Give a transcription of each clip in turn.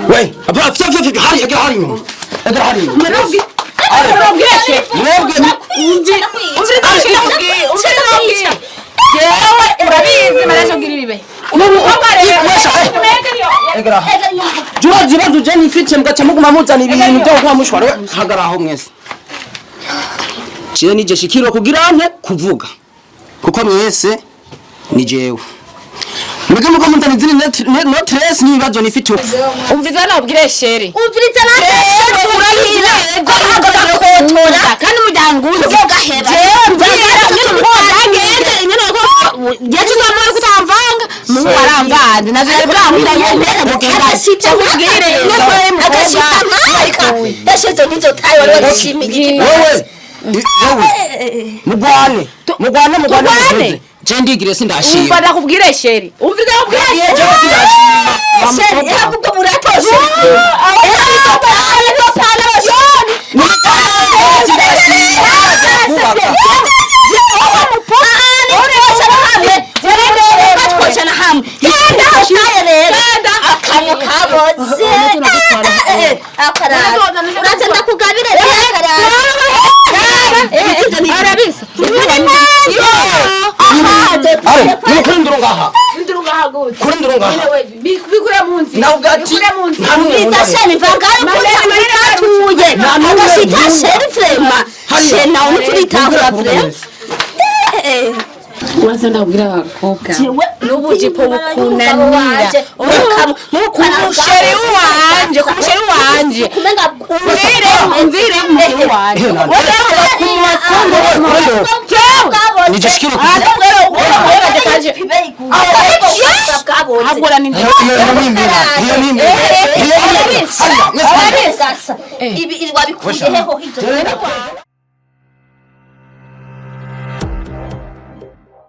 We, apa fya fya fya, hari egera, hari inyuma, egera hari inyuma. Mwebwe. Jewe urabizi maraje kugira ibibe. Wesha, egera. Jura zibazo je nifite, mugaca muguma muzana ibintu byo kuba mushwara. We, hagara aho mwese. Jewe nije shikiro kugira nte kuvuga, kuko mwese ni jewe. Mwebwe muko muzana izindi notress n'ibibazo nifite. Umviza nabwire, chéri. Umviriza natwe, urabizi ko ntabwo bakotora kandi umuryango uzi. Uzogaheba. Jewe mbwira nyine uko byagenze, nyine uko yesu uzamubona ko utamvanga muhu waramvanze navyo yari bwambwira nyine. Agashita Ubwire. Agashita nkaka yashize n'izo tayi wari wazishimiye. Wewe, wewe, mugwane, mugwane, mugwane. Tugwane. Muvuze. Je ndigire sindashima. Umva ndakubwire, chéri, umviza ndakubwire. Jewe sindashima. Chéri, ahubwo muratoshe. Mugwane, sindashima. Kubaka. Twocana hamwe akanwa kaboze uraza ndakugabire. Arabisa. Are, ni kuri nduru ngaha. Kuri nduru ngaha. Bikure mu nzi. Nawe ubwati nta n'umwe Umviriza. wunva. Chéri, mvangari kutatuye agashita, chéri, vraiment chéri, nawe ntituritahura vraiment. Waza ndabwira abakobwa. N'ubujipo bukunanira kumuchéri wanje, kumuchéri wanje. Umvire, umvire, umuchéri wanje. Nije shikiro kuvuga. Ahubwo ni Iyo ni imbere. Iyo ni imbere. Iyo ni imbere. Hariya, mwese hariya. Ibi wabikuye heho ivyo?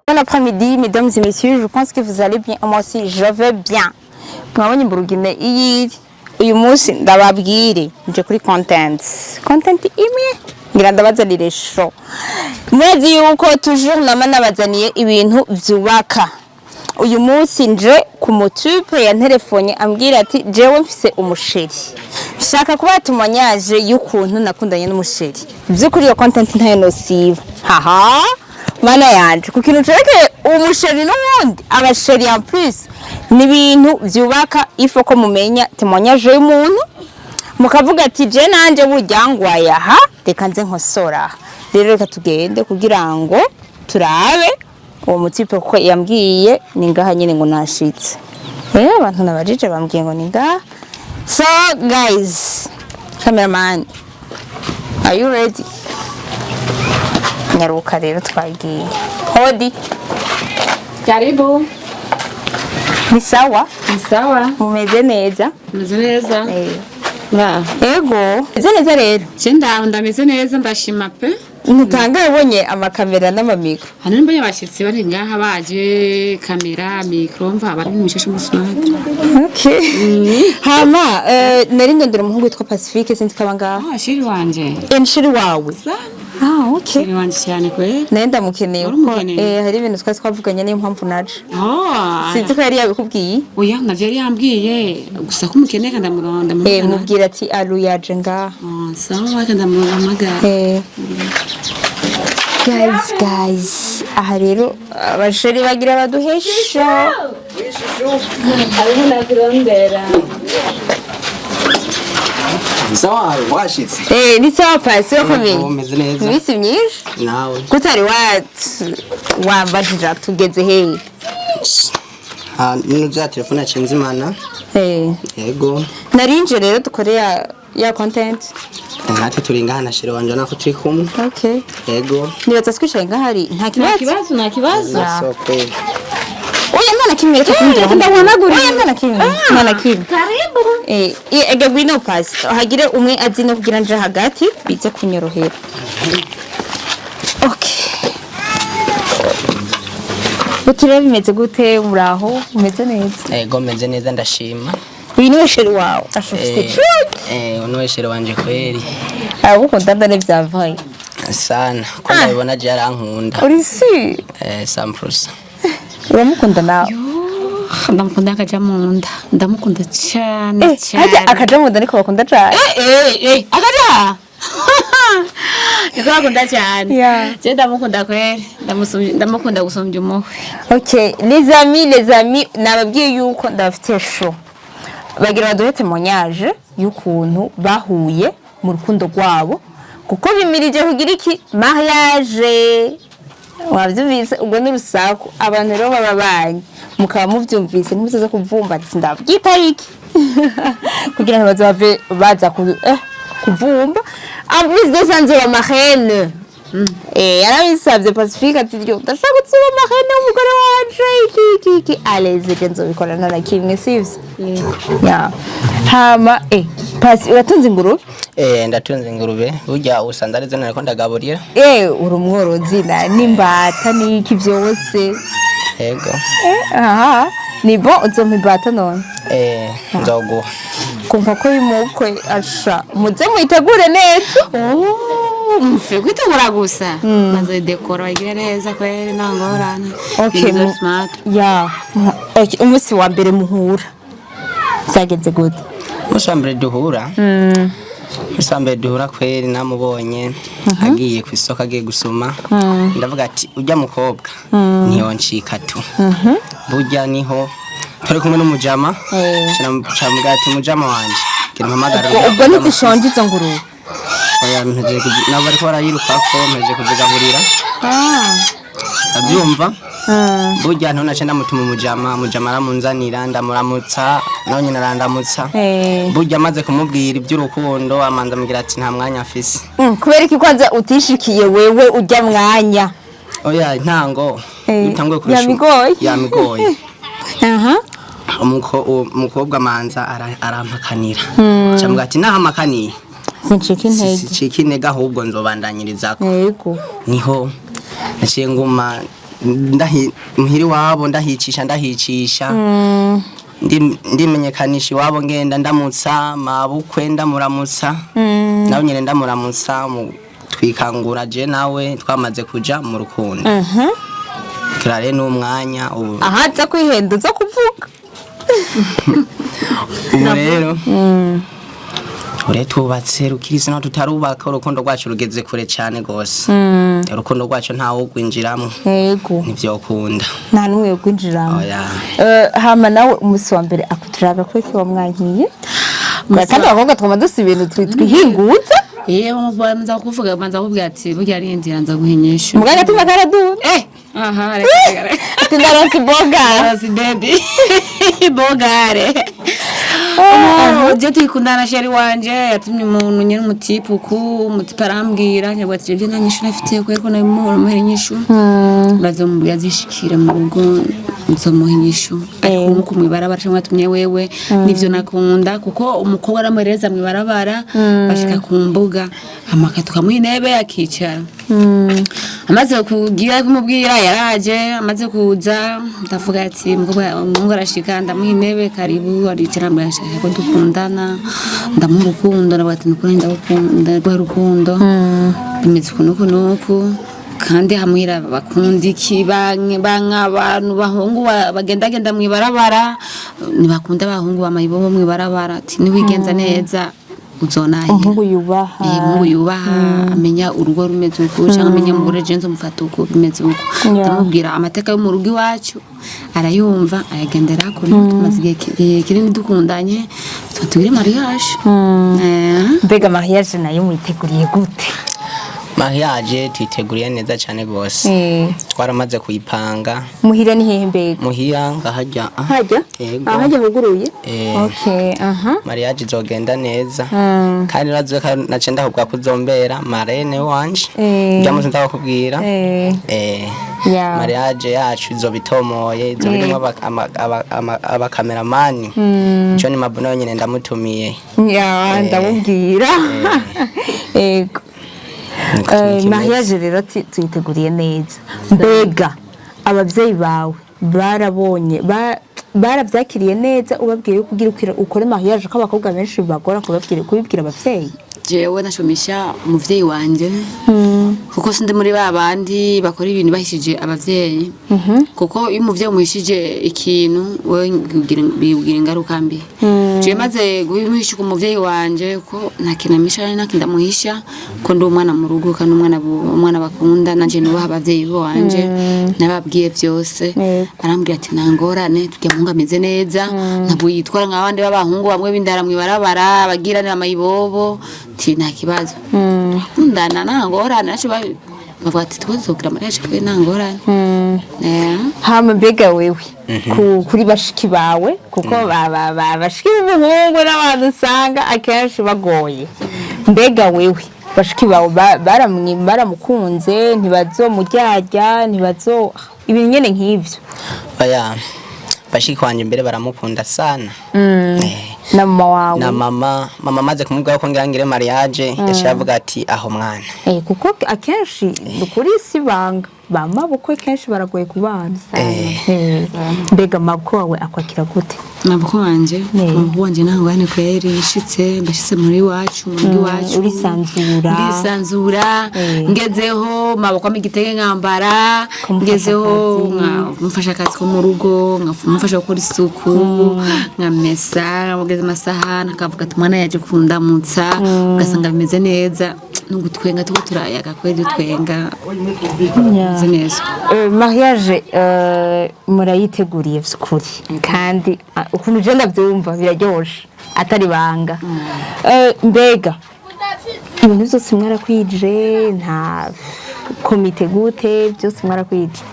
Bon après-midi, mesdames et messieurs, je pense que vous allez bien. Moi aussi, je vais bien. Mwabonye Burugine iyi uyu munsi ndababwire nje kuri content. Content imwe ngira ndabazanire show. Muzi yuko toujours nama nabazaniye ibintu vyubaka. Uyu munsi nje ku mutype yanterefonye ambwira ati: "Jewe mfise umuchéri. Nshaka kuba témoignage y'ukuntu nakundanye n'umuchéri." By'ukuri iyo content ntayo nosiba. Haha! Mana yanje, ku kintu cerekeye umuchéri n'uwundi, abachéri en plus, ni ibintu vyubaka. Ifo ko mumenya témoignage y'umuntu, mukavuga ati: "Je nanje burya ngwaye aha, reka nze nkosora." Rero reka tugende kugira ngo turabe uwo mutype, kuko yambwiye ni ngaha nyine ngo nashitse. Abantu nabajije bambwiye ngo ni ngaha. So guys, cameraman, are you ready? Nyaruka rero, twagiye. Hodi. Karibu. Ni sawa? Ni sawa. Mumeze neza? Meze neza. Eh. Ego, meze neza rero. Je ndaho, ndameze neza, ndashima pe. Ntutangaye ubonye amakamera n'amamicro? Hano mbonye abashyitsi bari ngaha baje, caméra, micro, mva bari mu mishashe muswati. Okay. Hama nari ndondera umuhungu witwa Pacifique, sinzi ko aba ngaha. Ah, chéri wanje. Chéri wawe? Ah, okay. Chéri wanje cyane kwe. Nari ndamukeneye Wari kuko umukeneye? hari ibintu twari twavuganye, niyo mpamvu naje. Oh. Sinzi ko yari yabikubwiye. Oya, navyo yari yambwiye gusa ko umukeneye kandi ndamuronda. Mubwira ati aru yaje ngaha. Ah, sawa, kandi ndamuhamagara. Guys, guys, aha rero abachéri bagira baduhesha. Hariho nakurondera. Sawa, washitse. Ni sawa pasi, urakomeye? Umeze neza. Iminsi myinshi. Nawe. Kutari wambajije tugeze hehe? Ah, nino za telefone yacenze imana. Yego. Narinje rero dukore ya content. Natwe turi ngaha na chéri wanje nako turi kumwe. Okay. Yego. Nibaza twicaye ngahari nta Nta kibazo. kibazo, nta kibazo. Soko. Oya, nta na kimwe, reka kumvira. Ndaguhanagurira. Oya, nta na kimwe. Nta na kimwe. Karibu. Ega ngwino pasi. Hagire umwe azi no kugira nje hagati bize kunyorohera. Okay. Uti rero bimeze gute, muraho, umeze neza? Yego, meze neza, ndashima. Uyu ni chéri wawe? Ashufite cuki. Uno chéri wanje kweri. Aragukunda ndane vyavaye. Sana. Ko ndabibona je arankunda. Uri si? 100%. Uramukunda nawe? Ndamukunda akaja mu nda, ndamukunda cyane. Eh, cyane. harya akaja mu nda niko bakunda cane. Akaja niko bakunda cyane. Yeah. Je ndamukunda kweri, ndamukunda gusumbya umuhwe. Ok, les amis, les amis, nababwiye yuko ndabafitiye show. Bagira baduhe témoignage y'ukuntu bahuye mu rukundo rwabo, kuko bimirije kugira iki mariage. Wabyumvise, ubwo ni urusaku. Abantu rero baba banyu mukaba mubyumvise, ntimuzoze kuvumba ati ndabwiye itariki, kugira ngo bazave baza kuvumba. En plus de ça, nzoba marraine. Yarabisabye Pacifique ati ryo ndashaka kuzoba marraine w'umugore wanje, iki iki iki. Allez, je nzobikora nta na kimwe, sivyo? Ya. Hama Pasi, uratunze ingurube? Ndatunze ingurube, burya usanga arizo nariko ndagaburira. Uri umworozi na n'imbata n'iki byose. Yego. Aha ni bon, uzompa imbata none? Nzoguha. Ku nkoko y'umukwe asha muze muyitegure neza. Mfe kwitegura gusa, bazodekora bagire neza kweri, nta ngorane. Okay, Ibintu smart. Ya, okay, umunsi wa mbere muhura byagenze gute? Umunsi wa mbere duhura kweri, namubonye agiye ku isoko, agiye gusuma, ndavuga ati ujya mukobwa ntiyoncika tu. Burya niho turi kumwe n'umujama, camubwira ati mujama wanje gira mpamagara. Ubwo ntizishonje izo ngurube? Oya, nabo bariko barayirukako, mpejeje kuzigaburira, abyumva. Burya nto nace ndamutuma umujama, umujama aramunzanira, ndamuramutsa, nawe nyine arandamutsa. Burya amaze kumubwira iby'urukundo, amanza amubwira ati nta mwanya afise. Kubera iki kwanza utishikiye wewe ujya mwanya? Oya, ntango utanguye kurusha. Yamigoye. Yamigoye. Aha. Uwo mukobwa amanza arampakanira, camubwira ati nahamakaniye sincika intege. Sicika intege, ahubwo nzobandanyirizako. Niho naciye nguma muhira iwabo, ndahicisha ndahicisha, ndimenyekanisha iwabo, ngenda ndamutsa mabukwe, ndamuramutsa, nawe nyine ndamuramutsa, twikangura je nawe twamaze kuja mu rukundo. Kirare n'umwanya ubu. Aha aza kwihenda uza kuvuga. Ubu rero ure tubatse rukirisi naho tutarubaka, urukundo rwacu rugeze kure cyane gose. Urukundo rwacu ntawo gwinjiramo. Ntivyokunda. Nta n'umwe yo kwinjiramo. Oya. Hama nawe umunsi wa mbere akuturaga ko iki wamwankiye, kandi abakobwa twama dusa ibintu twihingutse. Banza kuvuga, banza kuvuga ati burya arindira nza guhinyisha. Muganga agatima karadura. Aha, reka reka. Ati ndaronse imboga. Basi baby bogare je tuyikundana, chéri wanje yatumye umuntu nyine umutipe, uku umutipe arambwira ntabwo ati je nta nyishu nafite kubera ko nawe muhora inyishu, bazomubwira azishikira mu rugo nzomuha inyishu, ariko nkuko mw'ibarabara cyangwa yatumye wewe nivyo nakunda, kuko umukobwa aramuhereza mw'ibarabara, bashika ku mbuga amaka tukamuha intebe akicara. Amaze kugira kumubwira yaraje, amaze kuza ndavuga ati umukobwa, umuhungu arashika, ndamuha intebe, karibu, aricara, mbwira ashaka ko dukundana, ndamuha urukundo, ndavuga ati nukuri ndagukunda, ndaguha urukundo, bimeze uku n'uku n'uku, kandi hamwira bakunda iki, banka abantu bahungu bagendagenda mw'ibarabara, ntibakunda abahungu bamayibobo mw'ibarabara, ati niwigenza neza uzonahira. Umuhungu yubaha. Umuhungu yubaha, amenya urugo rumeze uku, cyangwa amenya umugore jenze umufata uku, bimeze uku. Ndamubwira amateka yo mu rugo iwacu, arayumva, ayagendera ko. Tumaze igihe kinini dukundanye, tugire mariage. Mbega mariage nayo mwiteguriye gute? Mariage tuyiteguriye neza cyane gose. Twaramaze kuyipanga. Muhira ni hehe mbega? Muhira ngahajya, ah. Hajya? Yego. Ahajya huguruye? Eh. Okay, aha. Mariage izogenda neza, kandi urazi ko nace ndakubwira ko uzombera marraine wanje. Ujya munsi ndakubwira. Mariage yacu izoba itomoye, izoba irimo abakameramani John Mabuno nyine ndamutumiye. Ya, ndamubwira. Yego. Niko kimeze. Mariage rero tuyiteguriye neza. Mbega ababyeyi bawe barabonye, barabyakiriye neza ubabwiye yuko ugira ukore mariage, ko abakobwa benshi bagora kubabwira, kubibwira ababyeyi? Jewe nashumisha umuvyeyi wanje. Kuko sindi muri ba bandi bakora ibintu bahishije abavyeyi, kuko iyo umuvyeyi umuhishije ikintu, wewe bigira ingaruka mbi. Jewe maze guhisha umuvyeyi wanje ko nta kintu amisha, nta kintu ndamuhisha, ko ndi umwana mu rugo kandi umwana bakunda, nanje nubaha abavyeyi banje, nababwiye vyose. Arambwira ati nta ngorane, turya muhungu ameze neza, ntabwo yitwara nk'abandi b'abahungu bamwe b'indara mw'ibarabara bagira amayibobo, ati nta kibazo, kundana nta ngorane. Naco bavuga ati twozogira mariage kwe, nta ngorane. Hama mbega wewe kuri bashiki bawe, kuko bashiki b'umuhungu n'abantu usanga akenshi bagoye, mbega wewe bashiki bawe baramukunze, ntibazomuryarya, ntibazo ibintu nyene nk'ivyo? Oya, bashiki wanje mbere baramukunda sana. Na mama wawe? Na mama amaze kumubwira ko ngira ngire mariage, yaciye avuga ati aho mwana. Kuko akenshi kuri si banga ba mabukwe kenshi baragoye kubana. Mbega mabukwe wawe akwakira gute? Mabukwe wanje, mabukwe wanje nta ngorane kweri. Nshitse mbashitse muri iwacu, mu rugo iwacu. Urisanzura. Ndisanzura. Ngezeho mabukwe ampa igitenge nkambara. Kumufasha ngezeho akazi. Nkamufasha akazi ko mu rugo, nkamufasha gukora isuku, nkamesa, nkamugeza amasahani, akavuga ati umwana yaje kundamutsa, ugasanga bimeze neza, nugutwenga tuko turayaga kweri, dutwenga bimeze neza. Mariage murayiteguriye vy'ukuri, kandi ukuntu je ndavyumva biraryoshe atari banga. Mbega ibintu byose mwarakwije, nta komite gute, byose mwarakwije?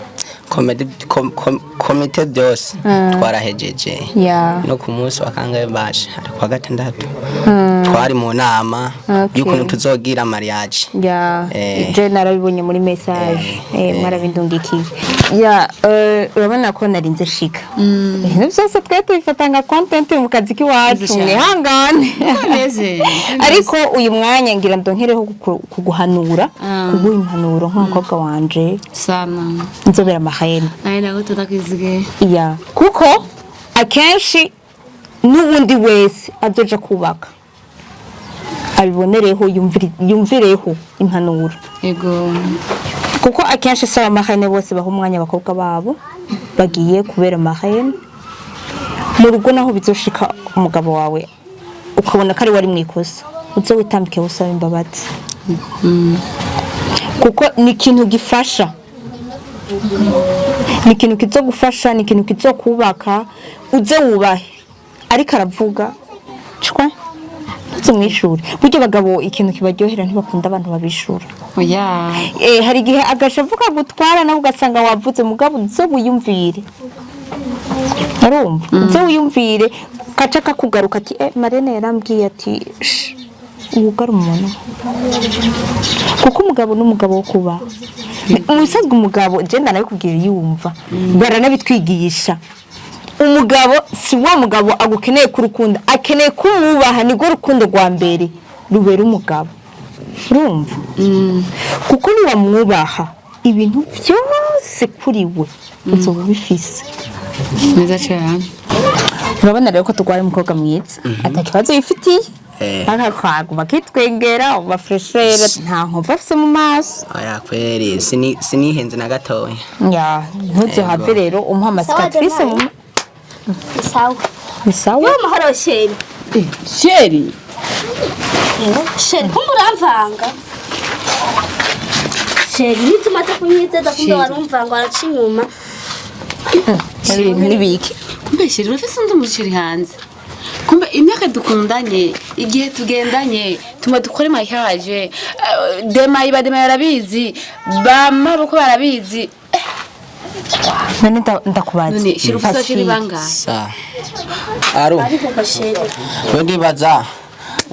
Komite byose twarahejeje. No ku munsi wa kangahe baje, ari kuwa gatandatu, twari mu nama y'ukuntu tuzogira mariage. Je narabibonye muri message, mwarabindungikiye. Urabona ko narinze shika, ibintu byose twe tubifata nka content mu kazi k'iwacu. Nziza cyane. Mwihangane. Bimeze. Ariko uyu mwanya ngira ndonkereho kuguhanura, kuguha impanuro nk'umukobwa wanje sana nzobera amahene. Nawe nagutunda kwizige. Ya, kuko akenshi n'ubundi wese azoja kubaka abibonereho, yumvireho impanuro. Kuko akenshi si abamahene bose baha umwanya abakobwa babo bagiye kubera amahene mu rugo. Naho bizoshika umugabo wawe ukabona ko ari we ari mu ikosa, uze witambike usaba imbabazi, kuko ni ikintu gifasha, ni ikintu kizogufasha, ni ikintu kizokubaka. Uze wubahe ariko aravuga cwe, ntuze mwishure. Burya abagabo ikintu kibaryohera, ntibakunda abantu babishura. Oya. Hari igihe agashavu kagutwara nawe ugasanga wavuze, mugabo uze wiyumvire, urumva, uze wiyumvire, kaca kakugaruka ati marene yarambwiye ati "Shh, wugare umuntu", kuko umugabo n'umugabo wo kuba mu bisanzwe umugabo, je ndanabikubwira, yumva baranabitwigisha, umugabo si wa mugabo agukeneye ku rukundo, akeneye kumwubaha, nirwo rukundo rwa mbere rubera umugabo, urumva, kuko niwamwubaha ibintu byose kuri we uzoba ubifise. Neza cyane. Urabona rero ko turwaye umukobwa mwiza atakibazo yifitiye, akaguma kitwengera, uba freshere, nta nkovu afise mu maso. Oya kweri, sinihenze na gatoya. Ya, ntuzohave rero umuha ama cicatrices mu Sawa. Ni sawa. Yo mahoro chéri. Chéri. Chéri, kumbe uramvanga. Chéri, nibyo umaze kunyizeza, kumbe warumvanga, waraca inyuma. Ibintu n'ibiki? Kumbe chéri urafise undi muchéri hanze? Kumbe imyaka dukundanye, igihe tugendanye, tuma dukore mariage, demayi bademayi barabizi, bama boko barabizi. None ndakubaza. None chéri ufise abachéri Pacifique. bangahe? Sa aru. Ariko ko chéri. We ndibaza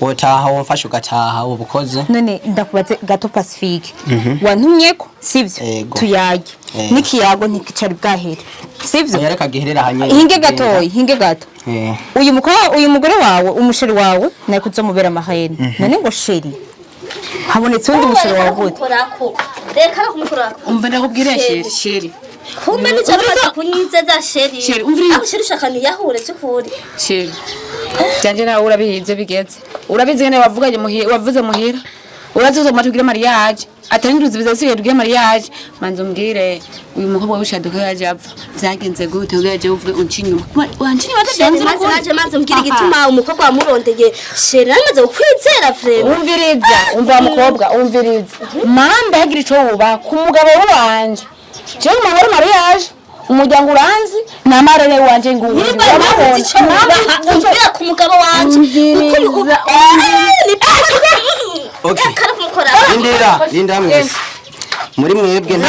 wotaha, womfasha ugataha ubukoze. None ndakubaze gato Pacifique, wantumyeko sivyo? Yego. Tuyage. N'ikiyago ntikicari bwahere, sivyo? Oya, reka giherera hanye. Hinge gatoyi, hinge gato. Uyu mukobwa, uyu mugore wawe, umuchéri wawe nari kuzomubera amahene, none ngo chéri habonetse uwundi muchéri wawe gute? Kumukorako. Reka no kumukorako. Umva ndakubwire chéri, chéri. Kumbe nicyo umaze kunyizeza chéri. Chéri, umviriza. Aho chéri ushaka niyahure by'ukuri. Chéri byanje nawe urabizi bigeze, urabizi ngene wavuganye muhira, wavuze muhira. Urazi ko tugire mariage atari nduzi bizasigaye tugire mariage. Manze umbwire uyu mukobwa w'ishaduka yaje apfa vyagenze gute kugira aje uvuge unci inyuma, wanci inyuma Sheri atadanze. maze naje manze mbwira igituma umukobwa wamurondeye sheri namaze kukwizera vraiment. Umviriza, umva wa mukobwa, umviriza. Mamba yagira ico wuba ku mugabo wanje. Jewe mahoro mariage, umuryango uranzi n'amarere wanje nguwo. Niba nabuze ico wubaha umbwira ku mugabo wanje kuko Umviriza, ni Okay. kare kumukora. Lindira, lindira mwese. Muri mwebwe nta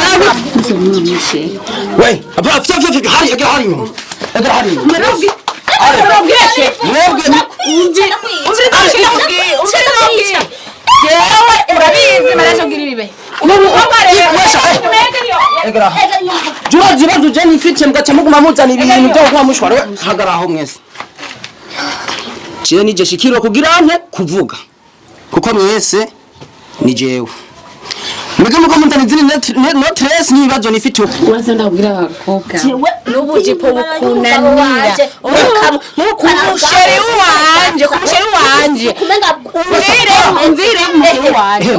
We, apa fya fya fya hari agera hari inyuma. Agera hari inyuma. Mwebwe Jewe urabizi mariage ugira ibibe. Egera. Jura zibazo je nifite mugaca muguma muzana ibintu byo kuba mushwara we hagara aho mwese. Je nije shikiro kugira nte kuvuga. Kuko mwese ni jewe. Mwebwe muko muzana izindi notress n'ibibazo nifite uko. Urazi ndabwira abakobwa Jewe N'ubujipo bukunanira. Kumusheri wanje, kumusheri wanje. Kumenga Umvire, umvire kumusheri wanje.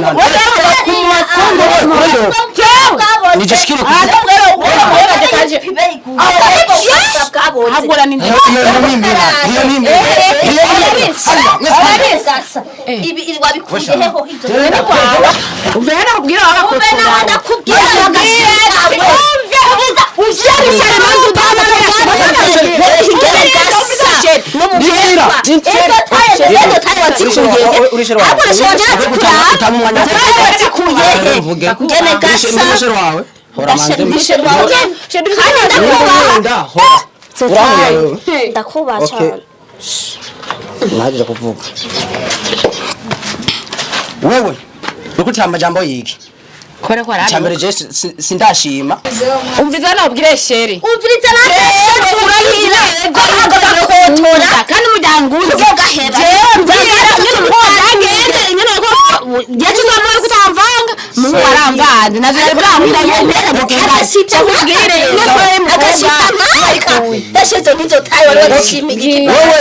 Nije shikiro kuvuga. Habura ni Iyo ni imina. Iyo ni imina. Iyo ni imina. Ibi wabikuye heho ibyo? Umvire nakubwira Ube nawe ndakubwira Lindira. Umusheri wawe. Hora manze. Ndakunda hora. Urahuye wewe. Ndakubaha Okay. cyane. Naje kuvuga. Wewe uriko amajambo yiki? Kubera ko Icyambere je sindashima. Umviza nakubwire sheri. Umviriza natwe urahira ko ntabwo gakotora Kandi umuryango uzi. Uzogaheba. Jewe mbwira nyine umukobwa agende nyine ko yaje uzamara kutamvanga. Mungu aramvanze navyo yari bwambwira agashita agashita nkaka ndashize n'izo tayi wari wazishimiye. Wewe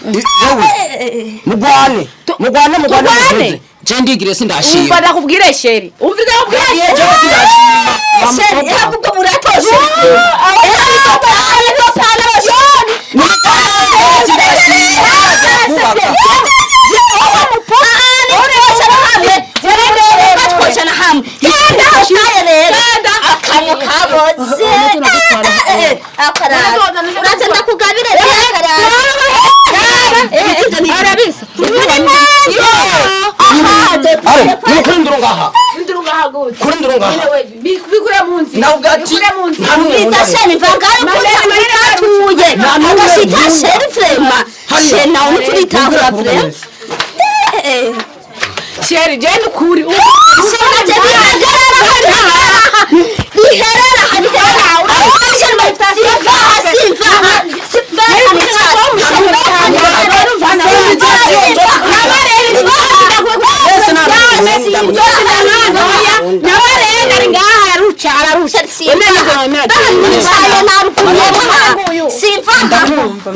wewe mugwane mugwane mugwane Tugwane. muheze. Je ndigire Umva sindashima. nakubwire sheri. Umviza nakubwire sheri. Jewe sindashima. Sheri ntabwo ubwo muratoshe izo tayi izo tayi n'abashoni. Akanwa kaboze uraze ndakugabire. Arabisa. Are, ni kuri nduru ngaha. Kuri nduru ngaha. Bikure mu nzira. Nawe ubwati nta n'umwe wunamye. Sheri mvangare kutatuye agashita sheri vrema sheri nawe ntituritahura vrema. Sheri je nukuri.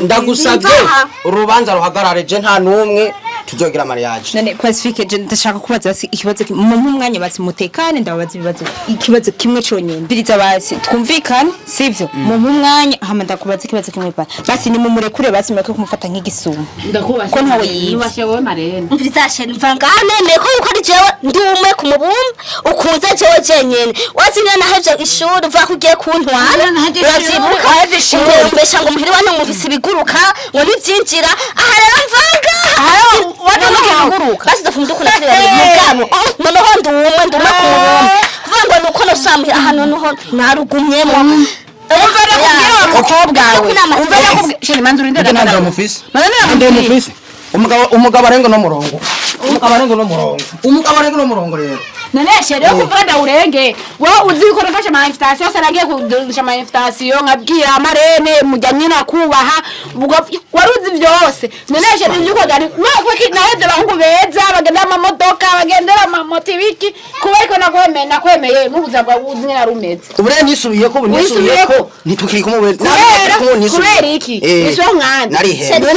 Ndagusabye urubanza ruhagarare je nta n'umwe tuzogira mariage. None Pacifique, je ndashaka kubaza basi ikibazo kimwe mu mwanya basi mutekane ndababaza ibibazo ikibazo kimwe cyonyine. Biriza basi twumvikane sivyo mu mwanya hama ndakubaza ikibazo kimwe pa basi ni mumurekure basi mureke kumufata nk'igisuma Ndakubaza. Ko ntawe yize. Nubashe wowe marene. Mvangane ko yuko ari jewe ndi umwe ku mubumbe ukunze jewe jenyene wazi nyene naheje ishuri uvuga ko ugiye kuntwara uravyibuka umbesha ngo muhira iwanyu mwumvise ibiguruka ngo ntivyinjira aha rero mvanga ibiguruka. Basi dufuma dukunda turi babiri mugabo noneho ndi umwe ndi umwe ku mubumbe kuvuga ngo nuko nosamuhira aha noneho narugumyemo. Umva nakubwira wa mukobwa we. Umva nakubwira sheri manzi urinde. Nde ntabwo mufise. Manzi Nde mufise. Umugabo umugabo arenga no murongo. Umugabo arenga no murongo. Umugabo arenga no murongo rero. None sheri yo kuvuga ndawurenge wowe uzi ko nafashe ama invitation yose nagiye kudusha ama invitation nkabwira amarene mujya nyine akubaha ubwo wari uzi byose. None sheri yuko gani naheze abahungu beza bagendera amamodoka bagendera amamoto ibiki kuba ariko nakwemeye nakwemeye n'ubuzima bwawe uzi nyine ari umeze. Ubu rero nisubiyeko ubu nisubiyeko ntitukiri kumwe Kubera kubera iki isuye mwana narihenda.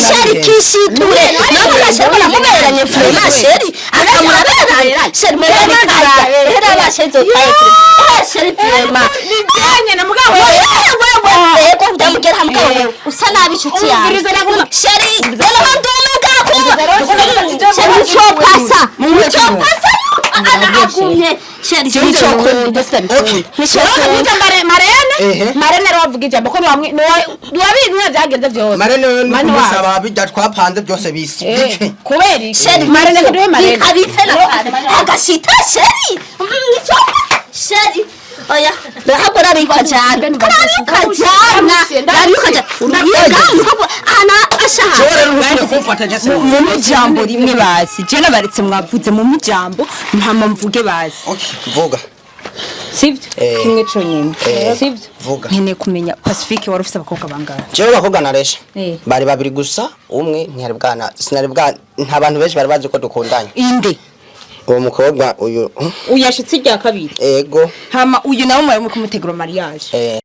Sheri kishiture none gasheri baramuberanye vraiment sheri. Akamuraberanye chéri, muraberanye. Hera bashe zotaye, chéri, vraiment. Nijanye na mugabo. Wewe yego, ndamugera hamwe wewe usa nabi, inshuti yawe. Umviriza, nakuma. Chéri, rero ndume bwakuma. Chéri, nicopasa nicopasa ana agumye, chéri, nicokunda. Okay. Nicokunda marene. Ehe. Marene rero wavuga ijambo ko niwamwe niwabizi niwe byagenze byose. Marene wewe Mane wawe. kumusaba bijya twapanze byose bisi. Eh, kubera iki? Chéri, marene ntiduhe marene. Abipfe na kare agashita, chéri, nicopasa, chéri. Oya, ntabwo narikajana narikajana narikajana ana ashaha. Jewe rero ntusubire kumfata je sinumva. Mu ijambo rimwe basi, je nabaretse mwavuze mu ijambo mpama mvuge basi. Okay, vuga. Sivyo? Eh. Kimwe conyene. Eh. Sivyo? Vuga. Nkeneye kumenya, Pacifique, wari ufise abakobwa bangahe? Jewe abakobwa naresha Eh. bari babiri gusa. Umwe ntiyari bwana, sinari bwa, nta bantu benshi bari bazi ko dukundanye. Inde? Uwo mukobwa uyu. Uyashitse irya kabiri? Ego. Hama uyu nawe mwari muri kumutegura mariage? Eh.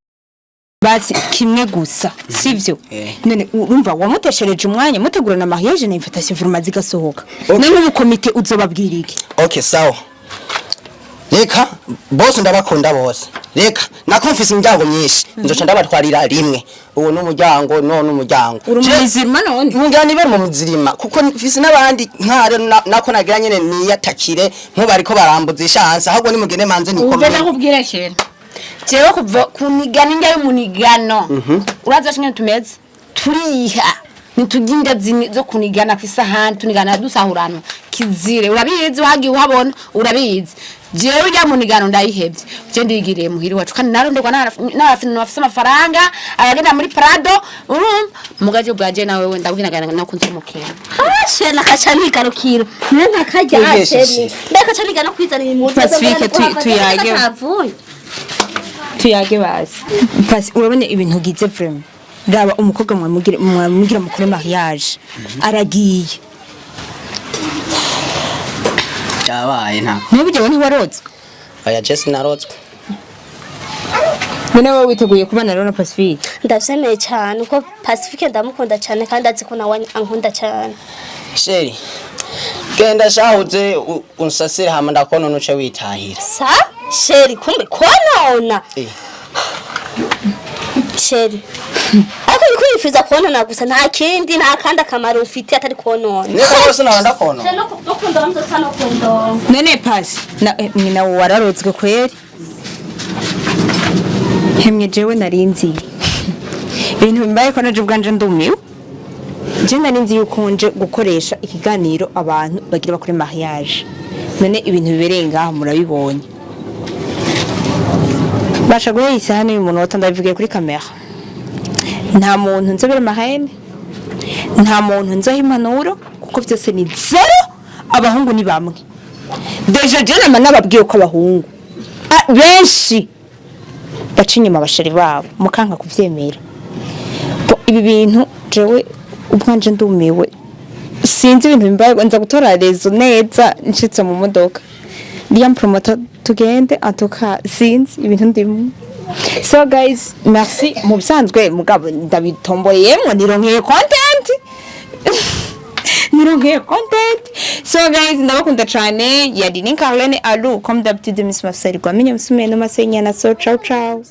Basi kimwe gusa, sivyo? Eh. None urumva wamuteshereje umwanya mutegurana mariage na invitation vraiment zigasohoka. Okay. None ubu komite uzobabwira iki? Okay, sawa, reka bose ndabakunda bose. Reka nako mfise imiryango myinshi, nzoca ndabatwarira rimwe. Uwo n'umuryango, no n'umuryango. Uri umuzirima none? Ngira nibere mu muzirima kuko mfise n'abandi nkare nako nagira nyene niyatakire nkubariko barambuza ishanse. Ahubwo nimugende manze Uve. nikomeye. Ndakubwira chéri, jewe kuva kunigana indya y'umunigano, urazi nyene tumeze, turiha nitujya indya zo kunigana kw'isahani, tunigana dusahurana kizire. Urabizi, wagiye uhabona, urabizi. Jewe urya munigano ndayihevye, je ndigiriye muhiri wacu kandi naronderwa n'abafite bafise amafaranga, abagenda muri Prado. Urumva mugaje bwaje nawe we ndabwira nakunze umukera. Chéri, nakaca nigarukira niyo ntakarya. Wibeshe. Chéri, mbega ca niga no kwizanira impuzu. Pacifique, tuyage. Atavuye. Tuyage basi. Pasi, urabona ibintu ugize vraiment. Raba umukobwa mwamugira mwamugira mukore mariage aragiye. Byabaye nta Niba ujyewe ntiwarotswe? Oya, je sinarotswe. None wowe witeguye kubana rero na Pacifique? Ndavyemeye cyane kuko Pacifique ndamukunda cyane kandi azi ko nawe ankunda cyane. Chéri, genda shahuze unsasire hama ndakona nuce witahira. Sa chéri, kumbe konona. Eh. Chéri, ariko uriko wifuza konona gusa, nta kindi, nta kandi akamaro ufite atari konona. Niko rwose nawe ndakona. No kundonza sa no kundonza. None Pasi na nyina wararotswe kweri? Hemwe, jewe narinzi ibintu bimbaye ko naje ubwanje ndumiwe. Je narinzi yuko nje gukoresha ikiganiro abantu bagira bakore mariage, none ibintu bibereye ngaha murabibonye. Basha guhera isahani y'umunota, ndabivugiye kuri kamera, nta muntu nzobera marraine, nta muntu nzoha impanuro kuko byose ni zéro. Abahungu ni bamwe. Déjà je nama nababwiye ko abahungu benshi baca inyuma aba chéri babo, mukanka kuvyemera. Bo, ibi bintu jewe ubwanje ndumiwe, sinzi ibintu bimbaye. Nza gutora réseau neza nshitse mu modoka. Liam promoter, tugende. Antuka sinzi ibintu ndimo. So guys, merci. Mu bisanzwe mugabo ndabitomboyemwo, nironkeye content, nironkeye content. So guys, ndabakunda cyane. Yari ni Carlene Alu, comme d'habitude, Miss Marcel Gwamenye Musume no Masenya na. So ciao ciao.